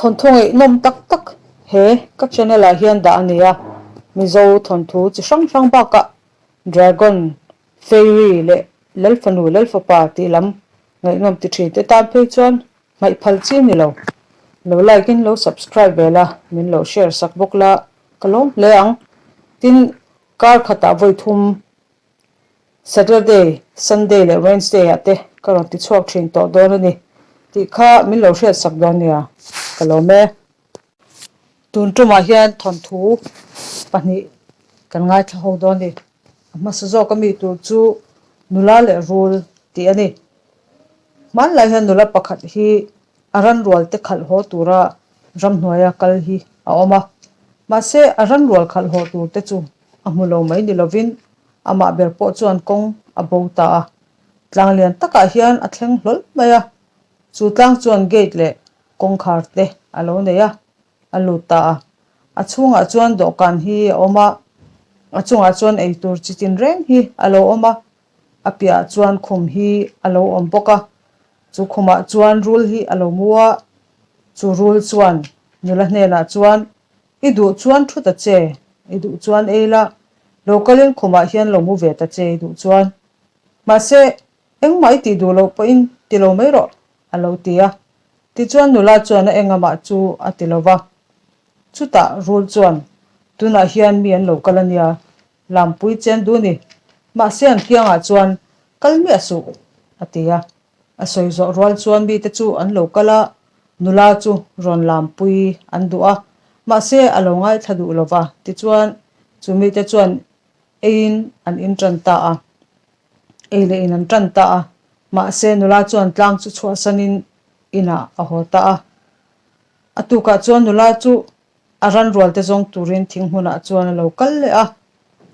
Thawnthu ngaihnawm tak tak he ka channel ah hian dah a ni a, Mizo thawnthu chi hrang hrang bakah Dragon, Fairy leh Lalfanu Lalfapa tih lam ngaihnawm ti thin te tan phei chuan hmaih phal chi a ni lo. Lo like in lo subscribe ve la, min lo share sak bawk la ka lawm hle ang. Tin, kar khatah vawi thum Saturday, Sunday leh Wednesday ah te ka rawn ti chhuak thin tawh dawn a ni tih kha min lo hriat sak dawn nia, ka lawm e. Tun tumah hian thawnthu pahnih kan ngaithla ho dawn a ni. A hmasa zawk a mi tur chu nula leh rul tih a ni. Hmanlai hian nula pakhat hi a ranrual te khalh haw tura ramhnuaia kal hi a awm a. Mahse a ranrual khalh haw tur te chu a hmu lo mai ni lovin amah ber pawh chuan kawng a bo ta a. Tlang lian takah hian a thleng hlawl mai a. Chu tlang chuan gate leh kawngkhar te a lo nei a, a lut ta a. A chhungah chuan dawhkan hi a awm a, a chungah chuan eitur chi tin reng hi a lo awm a. A piahah chuan khum hi a lo awm bawk a, chu khumah chuan rul hi a lo mu a, chu rul chuan nula hnenah chuan, I duh chuan thu ta che, i duh chuan ei la, lo kalin khumah hian lo mu ve ta che i duh chuan. Mahse, engmah i tih duh loh pawhin ti lo mai rawh, a lo ti a. Tichuan nula chuan a engamah chu a ti lo va. Chutah rul chuan, Tunah hian mi an lo kal a nia, Lampui chen duh ni. Mahse an kiangah chuan kal miah suh, a ti a. A sawi zawh rual chuan mite chu an lo kal a, nula chu rawn lampui an duh a, mahse a lo ngaithla duh lo va, tichuan chu mite chuan eiin an in tan ta a. Ei leh in an tan ta a, mahse nula chuan tlang chu chhuahsanin inah a haw ta a. A tukah chuan nula chu A ranrualte zawng turin thing hmunah chuan a lo kal leh a,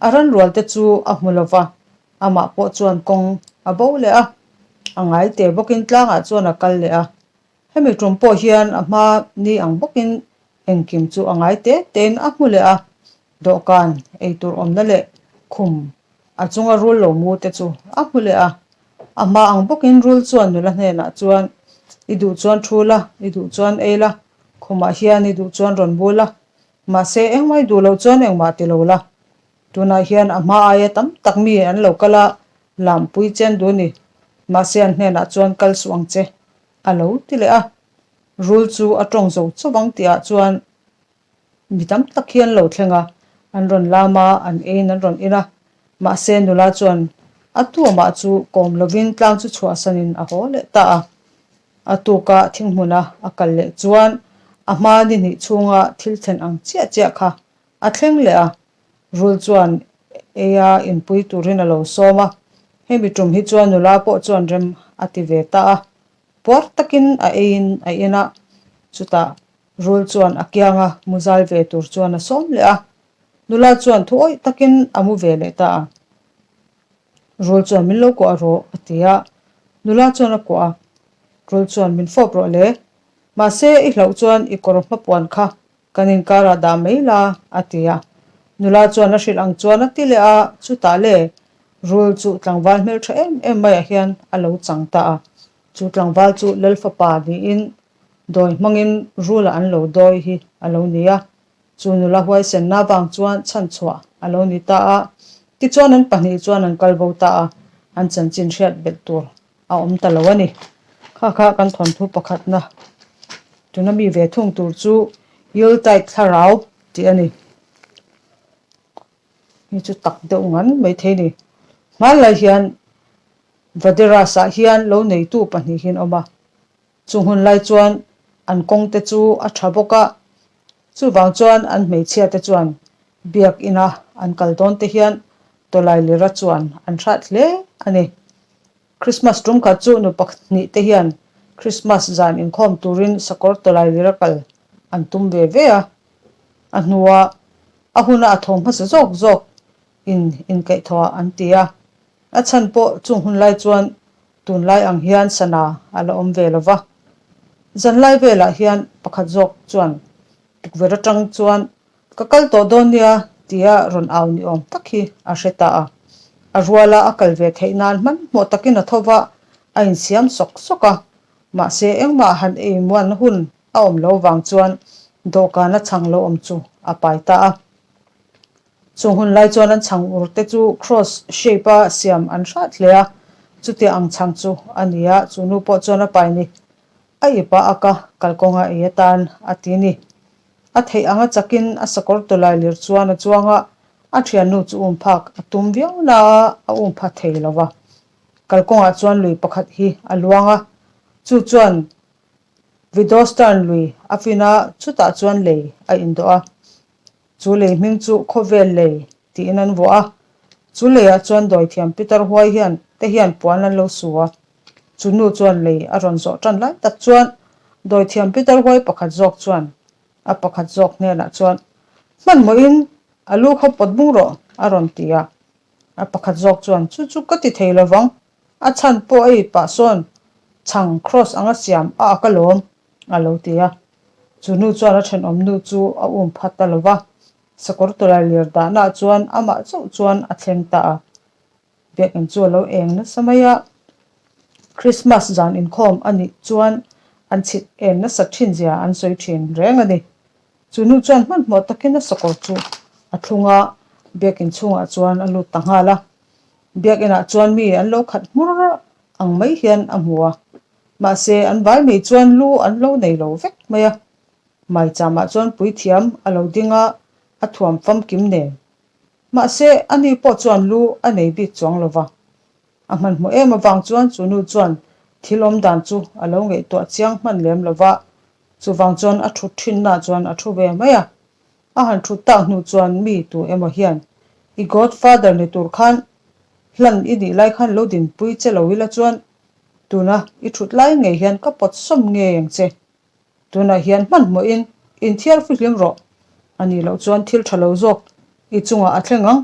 a ranrualte chu a hmu lo va, amah pawh chuan kawng a bo leh a, a ngai te bawkin tlangah chuan a kal leh a. Hemi tum pawh hian a hma ni ang bawkin engkim chu a ngai te tein a hmu leh a, dawhkan, eitur awmna leh khum a chunga rul lo mu te chu a hmu leh a. A hma ang bawkin rul chuan nula hnenah chuan, I duh chuan thu la, i duh chuan ei la, Khumah hian i duh chuan rawn bul a, mahse engmah i duh loh chuan engmah ti lo la. Tunah hian a hma aia tam tak mi an lo kal a, lampui chen duh ni. Mahse an hnenah chuan kal suh ang che, a lo ti leh a. Rul chu a tawng zo chauh ang tihah chuan mi tam tak hi an lo thleng a, an rawn lam a, an eiin an rawn in a. Mahse nula chuan a tuamah chu kawm lovin tlang chu chhuahsanin a haw leh ta a. A tuka thinghmuna a kal leh chuan a hma ni hnih chhunga thil thlen ang chiah chiah kha a thleng leh a, rul chuan eia inpui turin a lo sawm a, hemi tum hi chuan nula pawh chuan rem a ti ve ta a, puar takin a eiin a in a, chutah rul chuan a kianga mu zal ve tur chuan a sawm leh a, nula chuan thuawih takin a mu ve leh ta a. Rul chuan min lo kuah rawh, a ti a. Nula chuan a kuah a. Rul chuan min fawp rawh le. Mahse, i hlauh chuan i kawr hmapuan kha kan inkarah dah mai la, a ti a. Nula chuan a hrilh ang chuan a ti leh a, chutah le, rul chu tlangval hmeltha em em maiah hian a lo chang ta a. Chu tlangval chu Lal fapa niin dawi hmangin rula an lo dawi hi a lo ni a. Chu nula huaisenna vang chuan chhanchhuah a lo ni ta a, tichuan an pahnih chuan an kal bo ta a, an chanchin hriat belh tur a awm ta lo a ni. Kha kha kan thawnthu pakhatna tuna mi ve thung tur chu Yuletide thlarau tih a ni. Hei chu tak deuh ngan mai thei a ni. Hmanlai hian Vaderas-ah hian lo neitu pahnihin awm a, Chung hun lai chuan an kawng te chu a tha bawk a, chuvang chuan an hmeichhia te chuan biak ina an kal dawn te hian tawlai lira chuan an hrat hle a ni. Krismas tum khat chu nu pahnih te hian Krismas zan inkhawm turin sakawr tawlai lira kal an tum ve ve a, a hnua a huna a tho hmasa zawk zawk in inkaihthawhah an ti a, a chhan pawh chung hun lai chuan Tunlai ang hian sana a la awm ve lo va. Zanlai velah hian pakhat zawk chuan tukverh atang chuan ka kal tawh dawn nia tia rawn au ni awm tak hi a hre ta a. A ruala a kal ve theih nan hmanhmawh takin a tho va, a insiam sawk sawk a. Mahse engmah han ei muan hun. a awm lo vang chuan dawhkana chhang lo awm chu a pai ta a. Chung hun lai chuan an chhang ur te chu cross shape a siam an hrat hle a, chutia ang chhang chu a ni a, chu nu pawh chuan a pai ni. A ip a ak a, kalkawnga ei atan a ti ni. A theih anga chakin a sakawr tawlai lir chuan a chuang a, a thiannu chu um phak a tum viau na a, a um pha thei lo va. Kalkawngah chuan lui pakhat hi a luang a, chu chuan Vidostarn lui a fin a, chutah chuan lei a indawh a. Chu lei hming chu khawvel lei tiin an vuah a, chu leiah chuan dawithiam Peter Huai hian te hian puan an lo su a. Chu nu chuan lei a rawn zawh tan lai tak chuan dawithiam Peter Huai pakhat zawk chuan a pakhat zawk hnenah chuan, Hmanhmawhin a lu kha pawt bung rawh a rawn ti a. A pakhat zawk chuan, Chu chu ka ti thei lovang, a chhan pawh a ipah sawn chhang cross anga siam a ak alawm a lo ti a. Chu nu chuan a thenawm nu chu a um phat ta lo va, sakawr tawlai lir dahnaah chuan amah chauh chuan a thleng ta a. Biakinn chu a lo eng nasa mai a, Krismas zan inkhawm a nih chuan an chhit eng nasa thin zia an sawi thin reng a ni. Chu nu chuan hmanhmawh takin a sakawr chu a thlung a, biakinn chhungah chuan a lut ta nghal a. Biakinah chuan mi an lo khat hmur ang mai hian a hmu a. Mahse, an vai mai chuan lu an lo nei lo vek mai a. Maicham-ah chuan puithiam a lo ding a, a thuam famkim nen. Mahse, ani pawh chuan lu a nei bik chuang lo va. A hmanhmawh em avang chuan chu nu chuan thil awm dan chu a lo ngaihtuah chiang hman lem lo va, chuvang chuan a thut thinnaah chuan a thu ve mai a. A han thut tak hnu chuan mi tu emaw hian, I godfather ni tur khan hlan i nih lai khan lo dinpui che lo ila chuan Tuna i thut lai ngei hian ka pawt sawm ngei ang che. Tunah hian hmanhmawhin inthiar fihlim rawh. A nih loh chuan thil tha lo zawk i chungah a thleng ang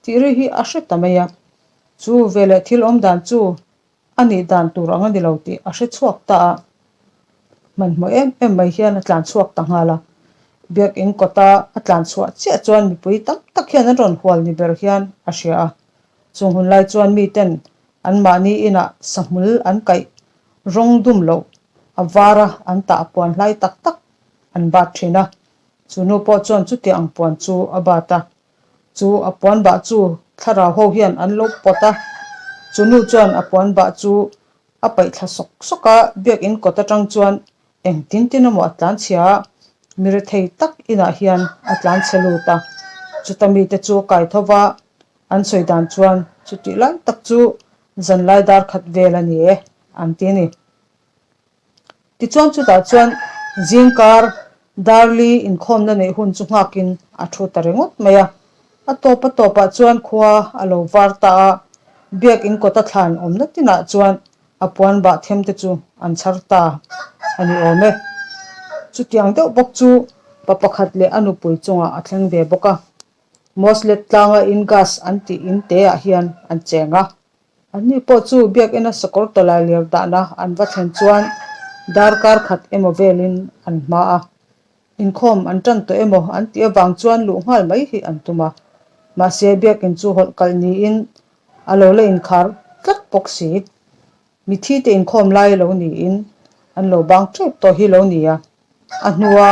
tih ri hi a hre ta mai a. Chu veleh thil awm dan chu a nih dan tur ang a ni lo tih a hre chhuak ta a. Hmanhmawh em em mai hian a tlan chhuak ta nghal a. Biakin kawta a tlan chhuah chiah chuan mipui tam tak hian an rawn hual ni ber hian a hria a. Chung hun lai chuan miten anmahni inah sahmul an kaih rawng dum loh a vara an tah puan hlai tak tak an bat thin a. Chu nu pawh chuan chutiang ang puan chu a bat a. Chu a puan bah chu thlarau ho hian an lo pawt a. Chu nu chuan a puan bah chu a paih thla sawk sawk a, biakin kawt atang chuan eng tin tin emaw a tlan chhia a, mi rethei tak inah hian a tlan chhe lut a. Chuta mite chu a kai tho va, An sawi dan chuan chutih lai tak chu zanlai dar khat vel a ni e, an ti a ni. Tichuan chutah chuan zingkar Darli inkhawmna neih hun chu nghakin a thu ta ringawt mai a. A tawp a tawpah chuan khua a lo var ta a, biakin kawta thlan awmna tinah chuan a puan bah them te chu an chhar ta a ni awm e. Chutiang deuh bawk chu pa pakhat leh a nupui chungah a thleng ve bawk a. Moslet tlanga in gas an tih in te ah hian an cheng a. Anni pawh chu biakina sakawr tawlai lir dahna an va thlen chuan darkar khat emaw velin an hma a. Inkhawm an tan tawh emaw an tih avang chuan luh nghal mai hi an tum a. Mahse biakin chu hawlh kalh niin a lo la inkhar tlat bawk si. Mithi te inkhawm lai lo niin an lo bang tep tawh hi lo ni a, a hnua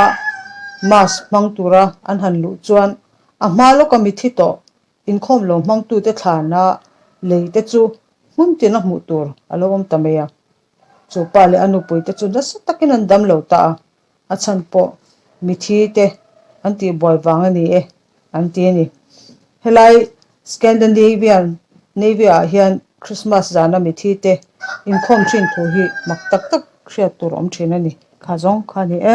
mass hmang tura an han luh chuan a hma lawka mithi tawh inkhawm lo hmangtute thlana lei te chu hmun tina hmuh tur a lo awm ta mai a. Chu pa leh a nupui te chu nasa takin an dam lo ta a, A chhan pawh mithi te an tih buai vang a ni e, an ti a ni. Helai Scandinavian Navy ah hian Christmas zana mithi te inkhawm thin thu hi mak tak tak hriat tur awm thin a ni. Kha zawng kha a ni e.